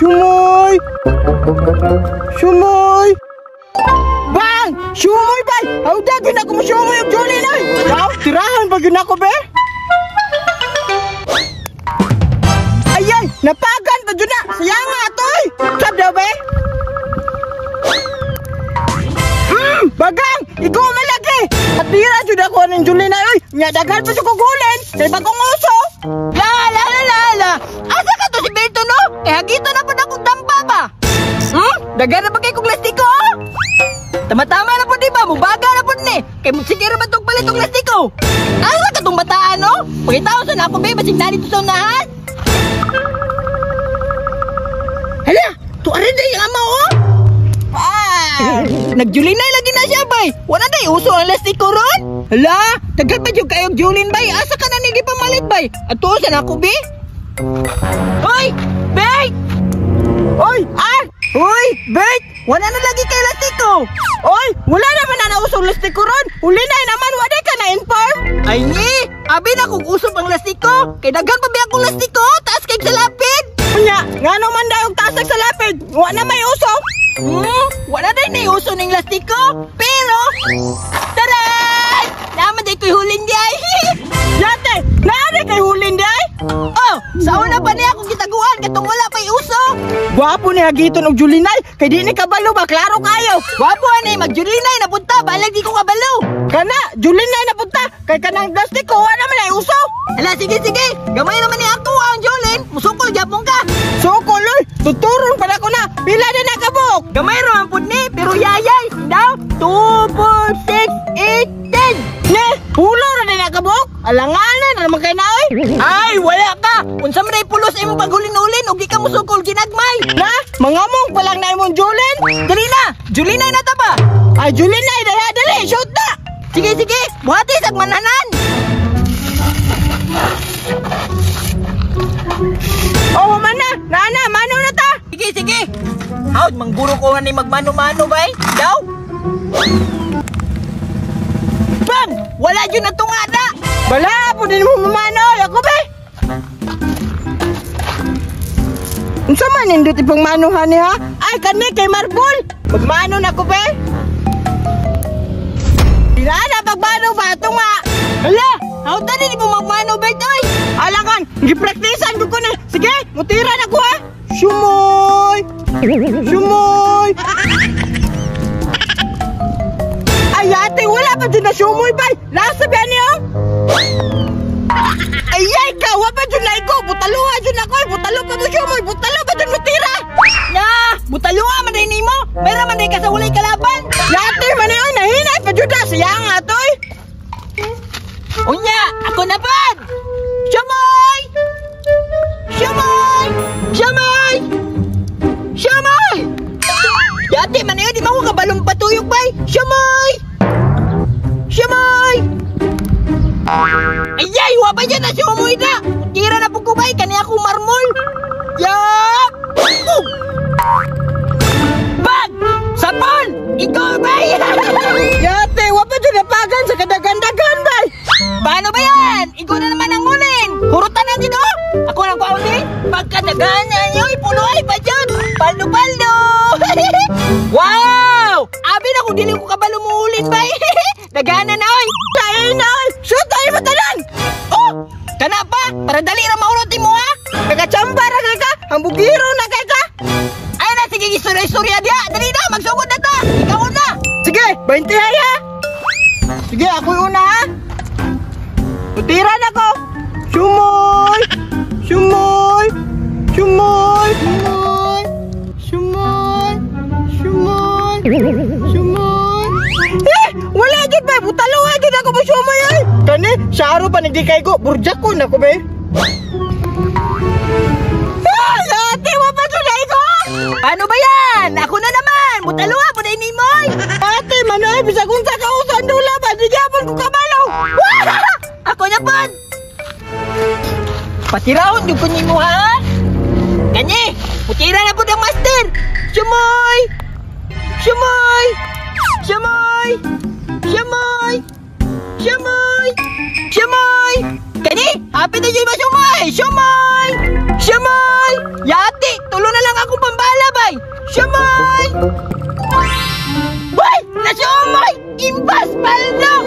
Sumoy! Sumoy! Bang! Sumoy bay! Hawda gyud ako mo sumoy og Julin oy! Daw, tirahan pa gyud ako be. Ayay, napagan pa gyud na. Sayang nga toy. Sab daw be. Bagang, ikaw man lagi. Patira jud ako ning Julin oy. Nya daghan pa jud ko gulin kay bagong uso. La la la la la. Asa ka to si Berto no? Kay hagito na pud akong dampa ba? Daghan na ba kay kong lastiko? Oh? Tama-tama na po di ba? Mubaga na po ni. Kay sige ra ba tong palit og lastiko? Asa ka tong bataan no? Pagitaw sa na ako be, basig na dito sa unahan. Hala, tuarin day ang ama oh. Ah, nagjulinay lagi na siya bay. Wala day uso ang lastiko ron. Hala, daghan pa jud kayong julin bay. Asa ka na ni gipamalit bay? Ato sa na ako be. Hoy, bay. Oy, ah! Hoy, Bert! Wala na lagi kay lastiko. Oy, wala naman na nausong lastiko ron. Huli na naman, wala ka na inform. Ay ni, abi na kung usop ang lastiko. Kay daghan pa ba akong lastiko, taas kay sa lapid. Unya, ngano man daw taas sa lapid? Wala na may uso. Wala day na uso ning lastiko. Pero, taray! Naman day ko'y hulin di ay. Yate, naman kay hulin di ay? Oh, sa una pa niya akong gitaguan katong wala pa'y uso. Gwapo ni hagiton og Julinay, kay di ni kabalo ba, klaro kayo. Gwapo ani magjulinay na punta, balag di ko kabalo. Kana, Julinay na punta, kay kanang plastic ko wala man ay uso. Hala, sige sige, gamay naman ni ako ang Julin, musukol gyapon ka. Sukol oy, tuturon pa na ko na. Pila na nakabuk? Gamay ra man pud ni, pero yayay, daw 2 4 6 8 10. Ne, pulo ra ni nakabuk? Alanganan ra man kay na oy. Ay, wala ka. Unsa man ay pulos imong paghulin-ulin og di ka musukol ginagmay. Na, mangamong pa lang na imong Julin. Dali na, Julinay na ta ba? Ay, Julinay dali dali, shoot na. Sige sige, buhati sag mananan. Oh, mana, nana, mano na ta. Sige sige. Hawd mangguro ko ni magmano-mano bay. Daw. Bang, wala jud na tunga na. Bala po din mo mamano, ako be. Unsa man nindot ipang manuhan ni ha? Ay kani kay Marbol. Magmano na ko be. Dila na pagmano ba tunga. Hala, hawd na din mo magmano be oy. Alakan, gipraktisan ko ni. Sige, mutira na ko ha. Sumoy. Sumoy. Ay ate, wala pa dyan na sumoy bay. Lasa ba niyo? Ay ay ka, wala pa dyan na ikaw. Butaluha dyan ako. Butalo pa mo sumoy. Butalo pa dyan mutira. Na, butaluha man din nimo. Mayra man din ka sa walay kalaban. Yate man yun, nahinay pa dyan na. Siya nga toy. Unya, ako na pad. Sumoy! Sumoy! Sumoy! Sumoy! Yate man yun, di mo ko kabalong patuyok bay. Sumoy! Sumoy! Ayay, wa pa dyan na sumoy na. Tira na po ko bay, kani ako marmol. Ya! Oh! Bag! Sapol! Ikaw bay! Yate, wa pa dyan napagan sa kadagan-dagan bay. Paano ba yan? Ikaw na naman ang ulin. Hurutan na dito. Ako lang ko din. Pagkadagan na niyo, ipulo ay pa dyan. Paldo-paldo! Wow! Abi na kung dili ko kabalo mo ulin bay. Dagana na oy. Tayo na oy. Shoot tayo matalan. Oh! Kana pa, para dali ra maurot mo ha. Nagachamba ra kay ka, hambugiro na kay ka. Ay na sige istorya-istorya diha. Dali na, magsugod na ta. Ikaw una. Sige, 20 ha. Sige, ako'y una ha. Tira na ko. Sumoy! Sumoy! Sumoy! Sumoy! Sumoy! Sumoy! Sumoy! Eh! Wala jud bay! Butalo jud ako mo sumoy ay! Kani, saro pa nagdi kay ko. Burjak ko na ko bay. Ay! Ate, wa pa jud ay ko! Paano ba yan? Ako na naman! Butalo po na inimoy! Ate, manoy, bisag unsa ka usan dula ba? Di gyapon ko kabalo! Ako na pod! Patirahon yung kunin mo ha? Kanye, putira na po ng master! Sumoy! Sumoy! Sumoy! Sumoy! Sumoy! Sumoy! Kani, happy na dyan ba sumoy? Sumoy! Sumoy! Yati, tulo na lang ako. Siomay! Hoy! Nasiomay! Imbas paldo!